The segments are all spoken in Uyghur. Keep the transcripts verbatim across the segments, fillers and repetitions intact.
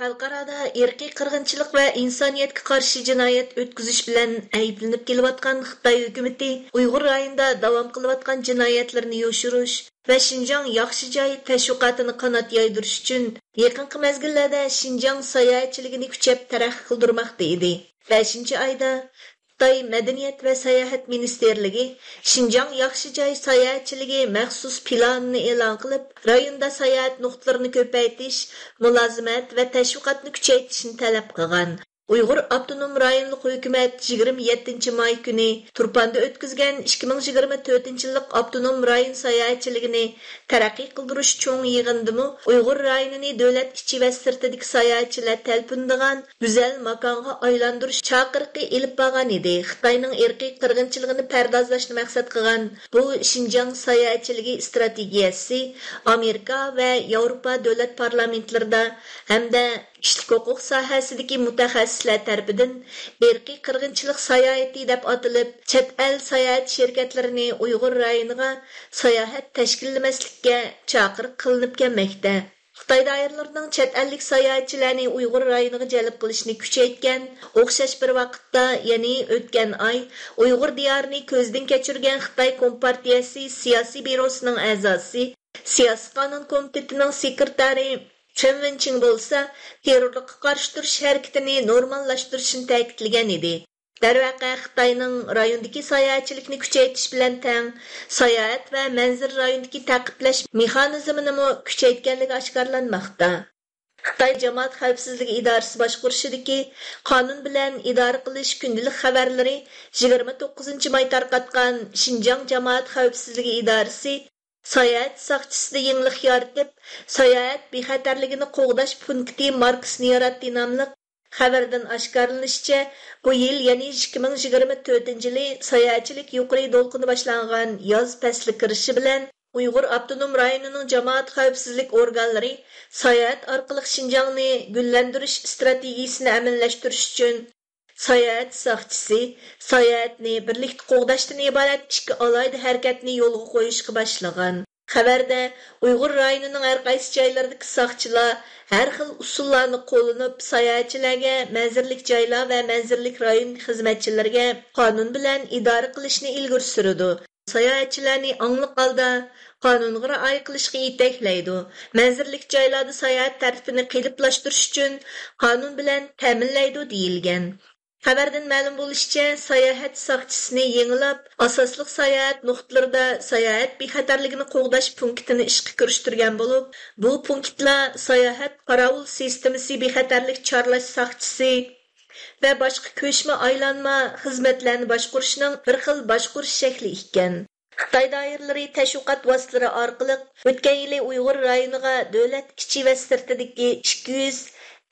خەلقئارادا ئىرقىي قىرغىنچىلىق ۋە ئىنسانىيەتكە قارشى جىنايەت ئۆتكۈزۈش بىلەن ئەيىبلىنىپ كېلىۋاتقان خىتاي ھۆكۈمىتى ئۇيغۇر رايونىدا داۋام قىلىۋاتقان جىنايەتلىرىنى يوشۇرۇش ۋە شىنجاڭ ياخشى جاي تەشۋىقاتىنى قانات يايدۇرۇش ئۈچۈن يېقىنقى مەزگىللەردە شىنجاڭ ساياھەتچىلىكىنى كۈچەپ تەرەققىي قىلدۇرماقتا ئىدى. بەشىنچى ئايدا خىتاي مەدەنىيەت ۋە ساياھەت مىنىستىرلىكى شىنجاڭ ياخشى جاي ساياھەتچىلىكى مەخسۇس پىلانىنى ئېلان قىلىپ، رايوندا ساياھەت نۇقتىلىرىنى كۆپەيتىش، مۇلازىمەت ۋە تەشۋىقاتنى كۈچەيتىشنى تەلەپ قىلغان. ئۇيغۇر ئاپتونوم رايونلۇق ھۆكۈمەت يىگىرمە يەتتىنچى ماي كۈنى تۇرپاندا ئۆتكۈزگەن ئىككى مىڭ يىگىرمە تۆتىنچى يىللىق ئاپتونوم رايون ساياھەتچىلىكىنى تەرەققىي قىلدۇرۇش چوڭ يىغىنىدىمۇ ئۇيغۇر رايونىنى دۆلەت ئىچى ۋە سىرتىدىكى ساياھەتچىلەر تەلپۈنىدىغان گۈزەل ماكانغا ئايلاندۇرۇش چاقىرىقى ئېلىپ بارغان ئىدى. خىتاينىڭ ئىرقىي قىرغىنچىلىقىنى پەردازلاشنى مەقسەت قىلغان بۇ شىنجاڭ ساياھەتچىلىكى ئىستراتېگىيەسى ئامېرىكا ۋە ياۋروپا دۆلەت پارلامېنتلىرىدا ھەمدە كىشىلىك ھوقۇق ساھەسىدىكى مۇتەخەسسىسلەر تەرىپىدىن ئىرقىي قىرغىنچىلىق ساياھىتى دەپ ئاتىلىپ، چەت ئەل ساياھەت شىركەتلىرىنى ئۇيغۇر رايونىغا ساياھەت تەشكىللىمەسلىككە چاقىرىق قىلىنىپ كەلمەكتە. خىتاي دائىرىلىرىنىڭ چەت ئەللىك ساياھەتچىلەرنى ئۇيغۇر رايونىغا جەلپ قىلىشنى كۈچەيتكەن، ئوخشاش بىر ۋاقىتتا، يەنى ئۆتكەن ئاي ئۇيغۇر دىيارىنى كۆزدىن كەچۈرگەن خىتاي كومپارتىيەسى سىياسىي بيۇروسىنىڭ ئەزاسى، سىياسىي قانۇن كومىتېتىنىڭ سېكرېتارى چېن ۋېنچىڭ بولسا، تېررورلۇققا قارشى تۇرۇش ھەرىكىتىنى نورماللاشتۇرۇشنى تەكىتلىگەن ئىدى. دەرۋەقە، خىتاينىڭ رايوندىكى ساياھەتچىلىكنى كۈچەيتىش بىلەن تەڭ، ساياھەت ۋە مەنزىرە رايونىدىكى تەقىبلەش مېخانىزمىنىمۇ كۈچەيتكەنلىكى ئاشكارىلانماقتا. خىتاي جامائەت خەۋپسىزلىكى ئىدارىسى باشقۇرۇشىدىكى قانۇن بىلەن ئىدارە قىلىش كۈندىلىك خەۋەرلىرى يىگىرمە توققۇزىنچى ماي تارقاتقان شىنجاڭ جامائەت خەۋپسىزلىكى ئىدارىسى ساياھەت ساقچىسىدا يېڭىلىق يارىتىپ، ساياھەت بىخەتەرلىكىنى قوغداش پونكىتى ماركىسىنى ياراتتى ناملىق خەۋەردىن ئاشكارىلىنىشىچە، بۇ يىل، يەنى ئىككى مىڭ يىگىرمە تۆتىنچى يىلى ساياھەتچىلىك يۇقىرى دولقۇنى باشلانغان ياز پەسلى كىرىشى بىلەن، ئۇيغۇر ئاپتونوم رايونىنىڭ جامائەت خەۋپسىزلىك ئورگانلىرى ساياھەت ئارقىلىق شىنجاڭنى گۈللەندۈرۈش ئىستراتېگىيىسىنى ئەمەلىيلەشتۈرۈش ئۈچۈن، ساياھەت ساقچىسى ساياھەتنى بىرلىكتە قوغداشتىن ئىبارەت ئىككى ئالاھىدە ھەرىكەتنى يولغا قويۇشقا باشلىغان. خەۋەردە، ئۇيغۇر رايونىنىڭ ھەر قايسى جايلىرىدىكى ساقچىلار ھەر خىل ئۇسۇللارنى قوللىنىپ، ساياھەتچىلەرگە مەنزىرىلىك جايلار ۋە مەنزىرىلىك رايون خىزمەتچىلىرىگە قانۇن بىلەن ئىدارە قىلىشنى ئىلگىرى سۈرىدۇ. ساياھەتچىلەرنى ئاڭلىق ھالدا قانۇنغا رىئايە قىلىشقا يېتەكلەيدۇ. مەنزىرىلىك جايلاردا ساياھەت تەرتىپىنى قېلىپلاشتۇرۇش ئۈچۈن قانۇن بىلەن تەمىنلەيدۇ، دېيىلگەن. خەۋەردىن مەلۇم بولۇشىچە، ساياھەت ساقچىسىنى يېڭىلاپ، ئاساسلىق ساياھەت نۇقتىلىرىدا ساياھەت بىخەتەرلىكىنى قوغداش پونكىتىنى ئىشقا كىرىشتۈرگەن بولۇپ، بۇ پونكىتلار ساياھەت قاراۋۇل سىستېمىسى بىخەتەرلىك چارلاش ساقچىسى ۋە باشقا كۆچمە ئايلانما خىزمەتلەرنى باشقۇرۇشنىڭ بىر خىل باشقۇرۇش شەكلى ئىكەن. خىتاي دائىرىلىرى تەشۋىقات ۋاسىتىلىرى ئارقىلىق ئۆتكەن يىلى ئۇيغۇر رايونىغا دۆلەت ئىچى ۋە سىرتىدىكى ئىككى يۈز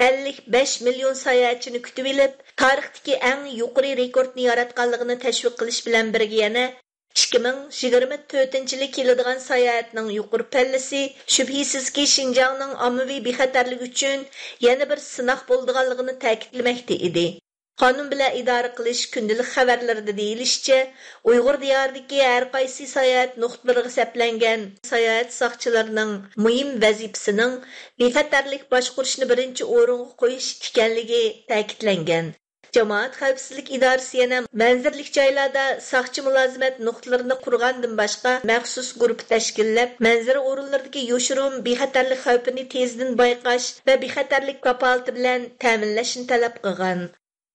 ئەللىك بەش مىليون ساياھەتچىنى كۈتۈۋېلىپ، تارىختىكى ئەڭ يۇقىرى رېكورتنى ياراتقانلىقىنى تەشۋىق قىلىش بىلەن بىرگە، يەنە ئىككى مىڭ يىگىرمە تۆتىنچى يىلى كېلىدىغان ساياھەتنىڭ يۇقىرى پەللىسى، شۈبھىسىزكى، شىنجاڭنىڭ ئاممىۋى بىخەتەرلىكى ئۈچۈن يەنە بىر سىناق بولىدىغانلىقىنى تەكىتلىمەكتە ئىدى. قانۇن بىلەن ئىدارە قىلىش كۈندىلىك خەۋەرلىرىدە دېيىلىشىچە، ئۇيغۇر دىيارىدىكى ھەر قايسى ساياھەت نۇقتىلىرىغا سەپلەنگەن ساياھەت ساقچىلىرىنىڭ مۇھىم ۋەزىپىسىنىڭ بىخەتەرلىك باشقۇرۇشنى بىرىنچى ئورۇنغا قويۇش ئىكەنلىكى تەكىتلەنگەن. جامائەت خەۋپسىزلىك ئىدارىسى يەنە مەنزىرىلىك جايلاردا ساقچى مۇلازىمەت نۇقتىلىرىنى قۇرغاندىن باشقا، مەخسۇس گۇرۇپپا تەشكىللەپ، مەنزىرە ئورۇنلىرىدىكى يوشۇرۇن بىخەتەرلىك خەۋپىنى تېزدىن بايقاش ۋە بىخەتەرلىك كاپالىتى بىلەن تەمىنلەشنى تەلەپ قىلغان.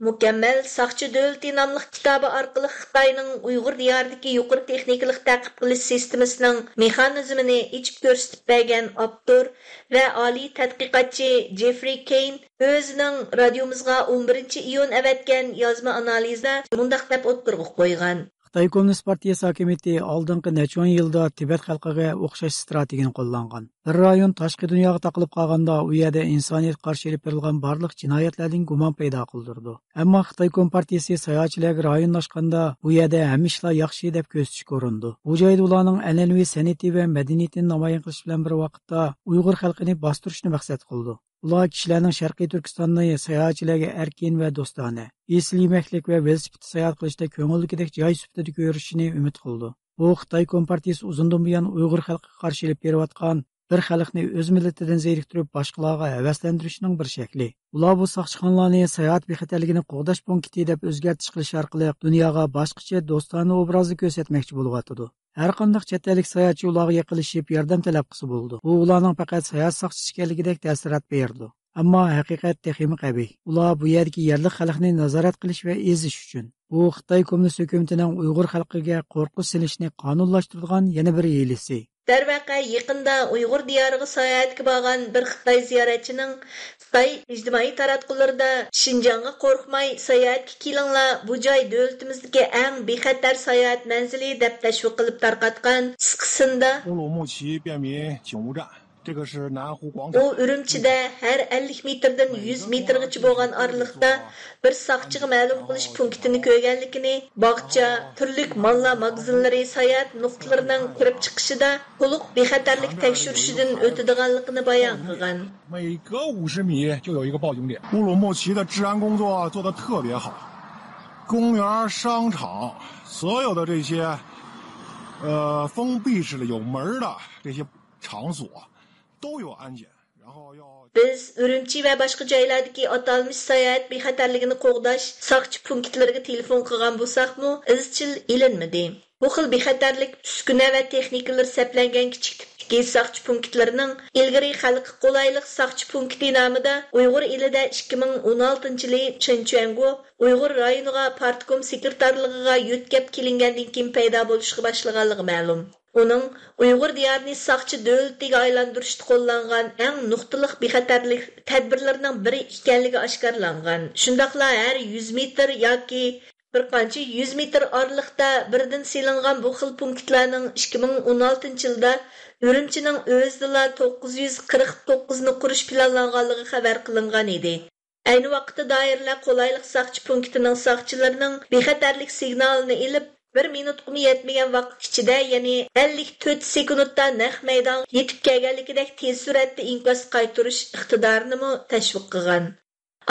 مۇكەممەل ساقچى دۆلىتى ناملىق كىتابى ئارقىلىق خىتاينىڭ ئۇيغۇر دىيارىدىكى يۇقىرى تېخنىكىلىق تەقىب قىلىش سىستېمىسىنىڭ مېخانىزمىنى ئېچىپ كۆرسىتىپ بەرگەن ئاپتور ۋە ئالىي تەتقىقاتچى جېفرى كېين ئۆزىنىڭ رادىيومىزغا ئون بىرىنچى ئىيۇن ئەۋەتكەن يازما ئانالىزىدا مۇنداق دەپ ئوتتۇرىغا قويغان. خىتاي كوممۇنىست پارتىيىسى ھاكىمىيىتى ئالدىنقى نەچچە ئون يىلدا تىبەت خەلقىگە ئوخشاش ستراتېگىيەنى قوللانغان. بىر رايون تاشقى دۇنياغا تاقىلىپ قالغاندا، ئۇ يەردە ئىنسانىيەتكە قارشى ئېلىپ بېرىلغان بارلىق جىنايەتلەردىن گۇمان پەيدا قىلدۇرىدۇ. ئەمما خىتاي كومپارتىيىسى ساياھەتچىلەرگە رايون ئاچقاندا، بۇ يەردە ھەممە ئىشلار ياخشى دەپ كۆرسىتىشكە ئۇرۇنىدۇ. بۇ جايدا ئۇلارنىڭ ئەنئەنىۋى سەنئىتى ۋە مەدەنىيىتىنى نامايان قىلىش بىلەن بىر ۋاقىتتا، ئۇيغۇر خەلقىنى باستۇرۇشنى مەقسەت قىلىدۇ. ئۇلار كىشىلەرنىڭ شەرقىي تۈركىستاننى ساياھەتچىلەرگە ئەركىن ۋە دوستانە، ئېسىل يېمەكلىك ۋە ۋېلىسىپىتتە ساياھەت قىلىشتا كۆڭۈلدىكىدەك جاي سۈپىتىدە كۆرۈشىنى ئۈمىد قىلىدۇ. بۇ خىتاي كومپارتىيىسى ئۇزۇندىن بۇيان ئۇيغۇر خەلقىگە قارشى ئېلىپ بېرىۋاتقان بىر خەلقنى ئۆز مىللىتىدىن زېرىكتۈرۈپ، باشقىلارغا ھەۋەسلەندۈرۈشنىڭ بىر شەكلى. ئۇلار بۇ ساقچىخانىلارنى ساياھەت بىخەتەرلىكىنى قوغداش پونكىتى دەپ ئۆزگەرتىش قىلىش ئارقىلىق دۇنياغا باشقىچە دوستانە ئوبرازدا كۆرسەتمەكچى بولۇۋاتىدۇ. ھەر قانداق چەت ئەللىك ساياھەتچى ئۇلارغا يېقىنلىشىپ ياردەم تەلەپ قىلسا بولىدۇ. بۇ ئۇلارنىڭ پەقەت ساياھەت ساقچىسى ئىكەنلىكىدەك تەسىرات بېرىدۇ. ئەمما ھەقىقەت تېخىمۇ قەبىھ. ئۇلار بۇ يەردىكى يەرلىك خەلقنى نازارەت قىلىش ۋە ئېزىش ئۈچۈن. بۇ خىتاي كوممۇنىست ھۆكۈمىتىنىڭ ئۇيغۇر خەلقىگە قورقۇش سېلىشنى قانۇنلاشتۇرىدىغان يەنە بىر ھىيلىسى. دەرۋەقە، يېقىندا ئۇيغۇر دىيارىغا ساياھەتكە بارغان بىر خىتاي زىيارەتچىنىڭ خىتاي ئىجتىمائىي تاراتقۇلىرىدا «شىنجاڭغا قورقماي ساياھەتكە كېلىڭلار، بۇ جاي دۆلىتىمىزدىكى ئەڭ بىخەتەر ساياھەت مەنزىلى» دەپ تەشۋىق قىلىپ تارقاتقان قىسقىسىندا، 乌鲁木齐便民警务站，这个是南湖广场。 ئۇ ئۈرۈمچىدە ھەر ئەللىك مېتىردىن يۈز مېتىرغىچە بولغان ئارىلىقتا بىر ساقچىغا مەلۇم قىلىش پونكىتىنى كۆرگەنلىكىنى، باغچە، تۈرلۈك ماللار ماگىزىنلىرى، ساياھەت نۇقتىلىرىنىڭ كىرىپ چىقىشىدا تولۇق بىخەتەرلىك تەكشۈرۈشىدىن ئۆتىدىغانلىقىنى بايان قىلغان. 每隔五十米就有一个报警点。乌鲁木齐的治安工作做得特别好，公园、商场，所有的这些呃封闭式的有门儿的这些场所都有安检。 بىز ئۈرۈمچى ۋە باشقا جايلاردىكى ئاتالمىش ساياھەت بىخەتەرلىكىنى قوغداش ساقچى پونكىتلىرىغا تېلېفون قىلغان بولساقمۇ، ئىزچىل ئېلىنمىدى. بۇ خىل بىخەتەرلىك ئۈسكۈنە ۋە تېخنىكىلىرى سەپلەنگەن كىچىك تىپتىكى ساقچى پونكىتلىرىنىڭ ئىلگىرى خەلققە قولايلىق ساقچى پونكىتى نامىدا ئۇيغۇر ئېلىدە ئىككى مىڭ ئون ئالتىنچى يىلى چېنچۈەنگو ئۇيغۇر رايونىغا پارتكوم سېكرېتارلىقىغا يۆتكەپ كېلىنگەندىن كېيىن پەيدا بولۇشقا باشلىغانلىقى مەلۇم. ئۇنىڭ ئۇيغۇر دىيارىنى ساقچى دۆلىتىگە ئايلاندۇرۇشتا قوللانغان ئەڭ نۇقتىلىق بىخەتەرلىك تەدبىرلىرىنىڭ بىرى ئىكەنلىكى ئاشكارىلانغان. شۇنداقلا ھەر يۈز مېتىر ياكى بىر قانچە يۈز مېتىر ئارىلىقتا بىردىن سېلىنغان بۇ خىل پونكىتلارنىڭ ئىككى مىڭ ئون ئالتىنچى يىلدا ئۈرۈمچىنىڭ ئۆزىدىلا توققۇز يۈز قىرىق توققۇزنى قۇرۇش پىلانلانغانلىقى خەۋەر قىلىنغان ئىدى. ئەينى ۋاقىتتا دائىرىلەر قولايلىق ساقچى پونكىتىنىڭ ساقچىلىرىنىڭ بىخەتەرلىك سىگنالىنى ئېلىپ، بىر مىنۇتقىمۇ يەتمىگەن ۋاقىت ئىچىدە، يەنى ئەللىك تۆت سېكۇنتتا نەق مەيدانغا يېتىپ كەلگەنلىكىدەك تېز سۈرئەتتە ئىنكاس قايتۇرۇش ئىقتىدارىنىمۇ تەشۋىق قىلغان.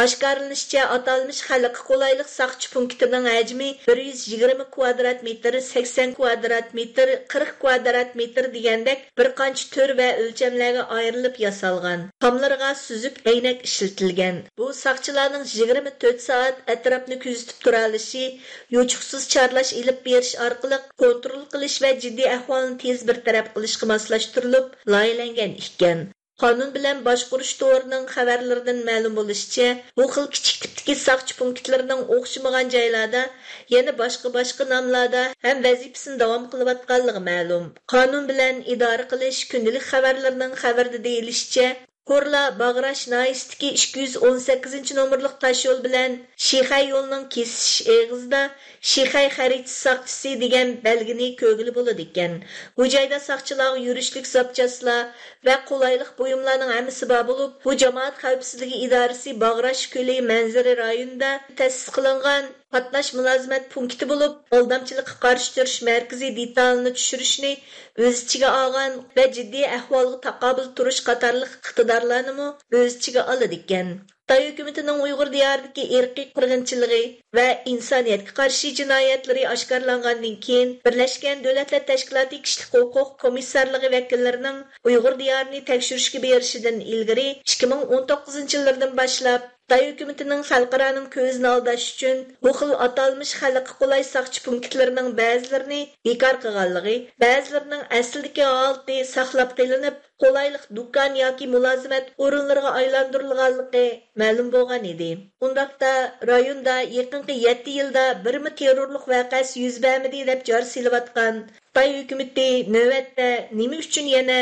ئاشكارىلىنىشىچە، ئاتالمىش خەلققە قولايلىق ساقچى پونكىتىنىڭ ھەجمى بىر يۈز يىگىرمە كۋادرات مېتىر، سەكسەن كۋادرات مېتىر، قىرىق كۋادرات مېتىر دېگەندەك بىر قانچە تۈر ۋە ئۆلچەملەرگە ئايرىلىپ ياسالغان. تاملىرىغا سۈزۈك ئەينەك ئىشلىتىلگەن. بۇ ساقچىلارنىڭ يىگىرمە تۆت سائەت ئەتراپنى كۆزىتىپ تۇرالىشى، يوچۇقسىز چارلاش ئېلىپ بېرىش ئارقىلىق كونترول قىلىش ۋە جىددىي ئەھۋالنى تېز بىر تەرەپ قىلىشقا ماسلاشتۇرۇلۇپ لايىھەلەنگەن ئىكەن. قانۇن بىلەن باشقۇرۇش تورىنىڭ خەۋەرلىرىدىن مەلۇم بولۇشىچە، بۇ خىل كىچىك تىپتىكى ساقچى پونكىتلىرىنىڭ ئوخشىمىغان جايلاردا يەنە باشقا-باشقا ناملاردا ھەم ۋەزىپىسىنى داۋام قىلىۋاتقانلىقى مەلۇم. قانۇن بىلەن ئىدارە قىلىش، كۈندىلىك خەۋەرلىرىنىڭ خەۋىرىدە دېيىلىشىچە، كورلا باغراش ناھىيەسىدىكى ئىككى يۈز ئون سەككىزىنچى نومۇرلۇق تاشيول بىلەن شىخەي يولىنىڭ كېسىشىش ئېغىزىدا شىخەي خەرىتىسى ساقچىسى دېگەن بەلگىنى كۆرگىلى بولىدىكەن. بۇ جايدا ساقچىلارغا يۈرۈشلۈك زاپچاسلار ۋە قولايلىق بۇيۇملارنىڭ ھەممىسى بار بولۇپ، بۇ جامائەت خەۋپسىزلىكى ئىدارىسى باغراش كۆلى مەنزىرە رايونىدا تەسىس قىلىنغان قاتناش مۇلازىمەت پونكىتى بولۇپ، ئالدامچىلىققا قارشى تۇرۇش مەركىزى دېتالىنى چۈشۈرۈشنى ئۆز ئىچىگە ئالغان ۋە جىددىي ئەھۋالغا تاقابىل تۇرۇش قاتارلىق ئىقتىدارلارنىمۇ ئۆز ئىچىگە ئالىدىكەن. خىتاي ھۆكۈمىتىنىڭ ئۇيغۇر دىيارىدىكى ئىرقىي قىرغىنچىلىقى ۋە ئىنسانىيەتكە قارشى جىنايەتلىرى ئاشكارىلانغاندىن كېيىن، بىرلەشكەن دۆلەتلەر تەشكىلاتى كىشىلىك ھوقۇق كومىسسارلىقى ۋەكىللىرىنىڭ ئۇيغۇر دىيارىنى تەكشۈرۈشكە بېرىشىدىن ئىلگىرى، ئىككى مىڭ ئون توققۇزىنچى يىللىرىدىن باشلاپ، خىتاي ھۆكۈمىتىنىڭ خەلقئارانىڭ كۆزىنى ئالداش ئۈچۈن بۇ خىل ئاتالمىش خەلققە قولاي ساقچى پونكىتلىرىنىڭ بەزىلىرىنى بىكار قىلغانلىقى، بەزىلىرىنىڭ ئەسلىدىكى ھالىتى ساقلاپ قېلىنىپ، قولايلىق دۇكان ياكى مۇلازىمەت ئورۇنلىرىغا ئايلاندۇرۇلغانلىقى مەلۇم بولغان ئىدى. ئۇنداقتا، رايوندا يېقىنقى يەتتە يىلدا بىرمۇ تېررورلۇق ۋەقەسى يۈز بەرمىدى، دەپ جار سېلىۋاتقان خىتاي ھۆكۈمىتى نۆۋەتتە نېمە ئۈچۈن يەنە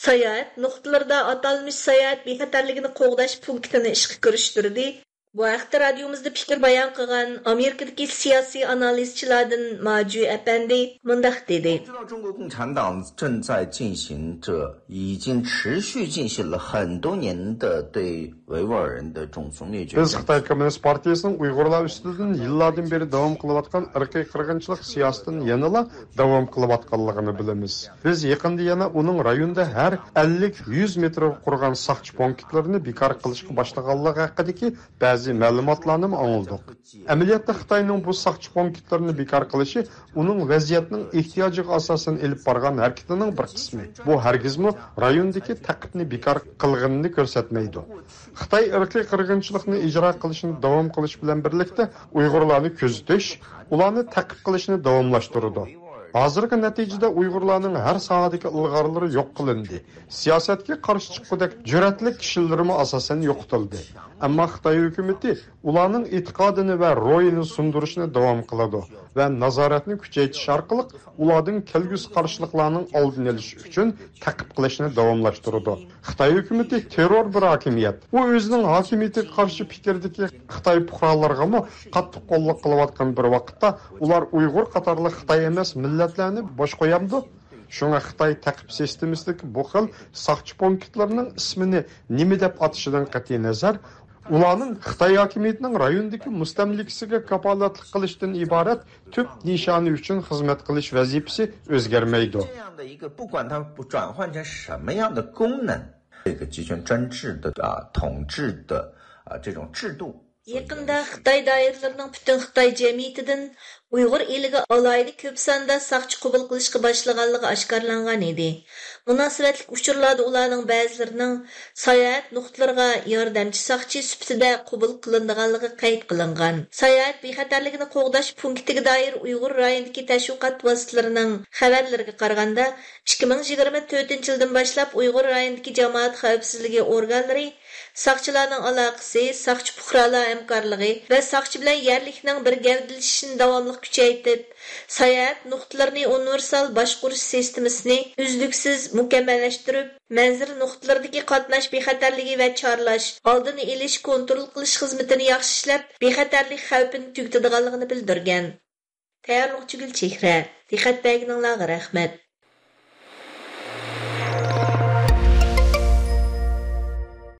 ساياھەت نۇقتىلىرىدا ئاتالمىش ساياھەت بىخەتەرلىكىنى قوغداش پونكىتىنى ئىشقا كىرىشتۈردى؟ بۇ ھەقتە رادىيومىزدا پىكىر بايان قىلغان ئامېرىكىدىكى سىياسىي ئانالىزچىلاردىن ماجۈ ئەپەندى مۇنداق دېدى. 知道中国共产党正在进行着已经持续进行了很多年的对维吾尔人的种族灭绝政策。 بىز خىتاي كوممۇنىست پارتىيىسىنىڭ ئۇيغۇرلار ئۈستىدىن يىللاردىن بېرى داۋام قىلىۋاتقان ئىرقىي قىرغىنچىلىق سىياسىتىنى يەنىلا داۋام قىلىۋاتقانلىقىنى بىلىمىز. بىز يېقىندا يەنە ئۇنىڭ رايوندا ھەر ئەللىك، يۈز مېتىرغا قۇرغان ساقچى پونكىتلىرىنى بىكار قىلىشقا باشلىغانلىقى ھەققىدىكى بەزى مەلۇماتلارنىمۇ ئاڭلىدۇق. ئەمەلىيەتتە خىتاينىڭ بۇ ساقچى پونكىتلىرىنى بىكار قىلىشى ئۇنىڭ ۋەزىيەتنىڭ ئېھتىياجىغا ئاساسەن ئېلىپ بارغان ھەرىكىتىنىڭ بىر قىسمى. بۇ ھەرگىزمۇ رايوندىكى تەقىبنى بىكار قىلغىنىنى كۆرسەتمەيدۇ. خىتاي ئىرقىي قىرغىنچىلىقنى ئىجرا قىلىشنى داۋام قىلىش بىلەن بىرلىكتە ئۇيغۇرلارنى كۆزىتىش، ئۇلارنى تەقىب قىلىشنى داۋاملاشتۇرىدۇ. ھازىرقى نەتىجىدە ئۇيغۇرلارنىڭ ھەر ساھەدىكى ئىلغارلىرى يوق قىلىندى. سىياسەتكە قارشى چىققۇدەك جۈرئەتلىك كىشىلىرىمۇ ئاساسەن يوقىتىلدى. ئەمما خىتاي ھۆكۈمىتى ئۇلارنىڭ ئېتىقادىنى ۋە روھىنى سۇندۇرۇشنى داۋام قىلىدۇ ۋە نازارەتنى كۈچەيتىش ئارقىلىق ئۇلاردىن كەلگۈسى قارشىلىقلارنىڭ ئالدىنى ئېلىش ئۈچۈن تەقىب قىلىشنى داۋاملاشتۇرىدۇ. خىتاي ھۆكۈمىتى تېررور بىر ھاكىمىيەت. ئۇ ئۆزىنىڭ ھاكىمىيىتىگە قارشى پىكىردىكى خىتاي پۇقرالىرىغىمۇ قاتتىق قوللۇق قىلىۋاتقان بىر ۋاقىتتا، ئۇلار ئۇيغۇر قاتارلىق خىتاي ئەمەس مىللەتلەرنى بوش قويامدۇ؟ شۇڭا خىتاي تەقىب سىستېمىسىدىكى بۇ خىل ساقچى پونكىتلىرىنىڭ ئىسمىنى نېمە دەپ ئاتىشىدىن قەتئىينەزەر، ئۇلارنىڭ خىتاي ھاكىمىيىتىنىڭ رايوندىكى مۇستەملىكىسىگە كاپالەتلىك قىلىشتىن ئىبارەت تۈپ نىشانى ئۈچۈن خىزمەت قىلىش ۋەزىپىسى ئۆزگەرمەيدۇ. 这样的一个，不管它转换成什么样的功能，这个集权专制的啊统治的啊这种制度。 يېقىندا خىتاي دائىرىلىرىنىڭ پۈتۈن خىتاي جەمئىيىتىدىن ئۇيغۇر ئېلىگە ئالاھىدە كۆپ ساندا ساقچى قوبۇل قىلىشقا باشلىغانلىقى ئاشكارىلانغان ئىدى. مۇناسىۋەتلىك ئۇچۇرلاردا ئۇلارنىڭ بەزىلىرىنىڭ ساياھەت نۇقتىلىرىغا ياردەمچى ساقچى سۈپىتىدە قوبۇل قىلىنىدىغانلىقى قەيت قىلىنغان. ساياھەت بىخەتەرلىكىنى قوغداش پونكىتىگە دائىر ئۇيغۇر رايونىدىكى تەشۋىقات ۋاسىتىلىرىنىڭ خەۋەرلىرىگە قارىغاندا، ئىككى مىڭ يىگىرمە تۆتىنچى يىلدىن باشلاپ ئۇيغۇر رايونىدىكى جامائەت خەۋپسىزلىكى ئورگانلىرى ساقچىلارنىڭ ئالاقىسى، ساقچى پۇقرالار ھەمكارلىقى ۋە ساقچى بىلەن يەرلىكنىڭ بىر گەۋدىلىشىشىنى داۋاملىق كۈچەيتىپ، ساياھەت نۇقتىلىرىنى ئۇنىۋېرسال باشقۇرۇش سىستېمىسىنى ئۈزلۈكسىز مۇكەممەللەشتۈرۈپ، مەنزىرە نۇقتىلىرىدىكى قاتناش بىخەتەرلىكى ۋە چارلاش، ئالدىنى ئېلىش، كونترول قىلىش خىزمىتىنى ياخشى ئىشلەپ، بىخەتەرلىك خەۋپىنى تۈگىتىدىغانلىقىنى بىلدۈرگەن. تەييارلىغۇچى گۈلچېھرە. دىققەت بەرگىنىڭلارغا رەھمەت.